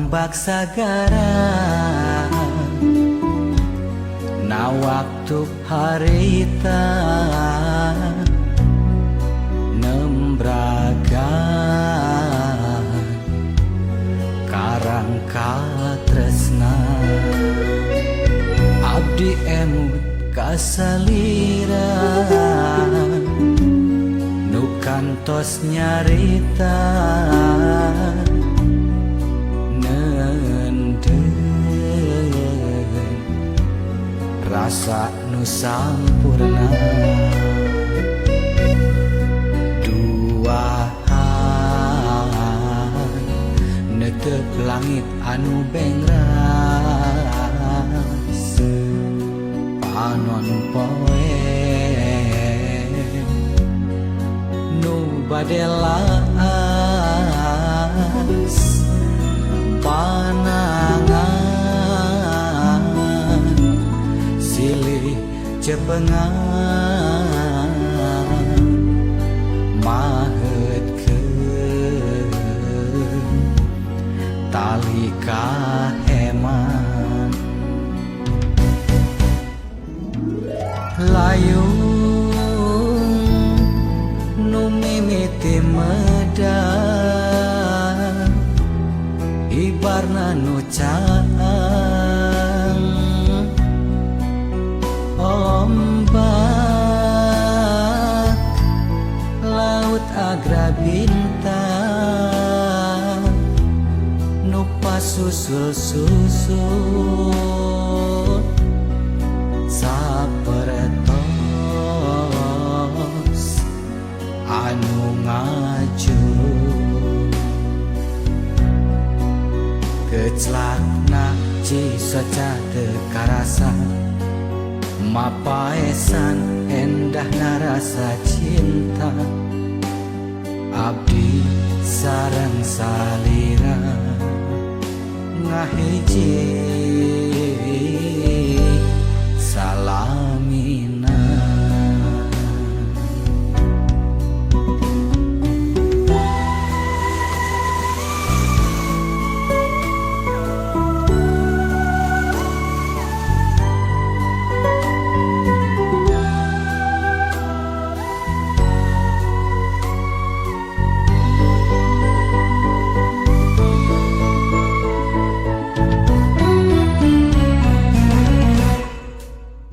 Ombak sagara na waktu harita nembragan karang katresna. Abdi emut kasalira nu kantos nyarita neundeun rasa nu sampurna. Duaan netep langit anu bengras, panon poe nu bade laas, panangan silih cepengan mahetkeun tali kaheman. Layung nu mimiti medar, ibarna nu caang ombak laut agra bintang nu pasusul-susul sapertos anu ngajuru. Keclakna cisoca teu karasa, mapaesan endahna rasa cinta abdi sareng salira ngahiji salamina.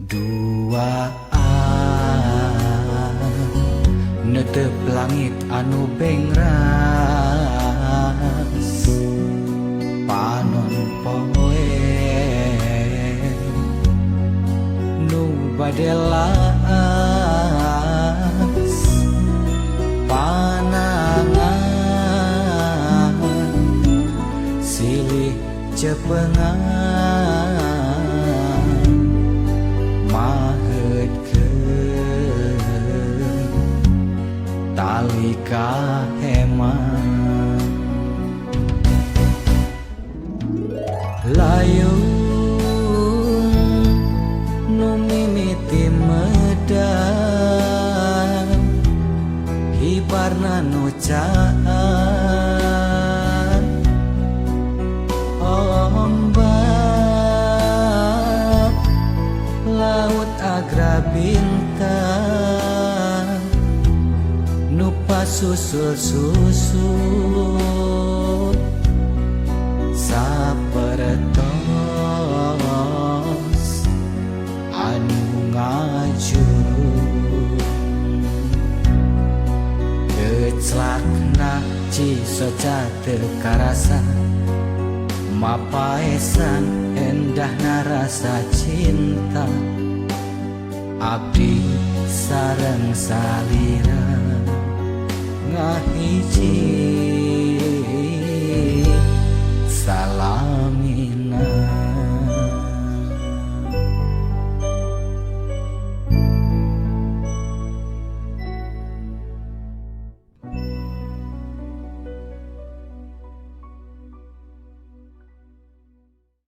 Duaan netep langit anu bengras, panon poe nu bade laas, panangan silih cepengan mahetkeun tali kaheman. Layung nu mimiti medar, hibarna nu caang ombak laut agra bintang nu pasusul-susul sapertos anu ngajuru. Keclakna cisoca teu karasa, mapaesan endahna rasa cinta abdi sareng salira ngahiji salamina.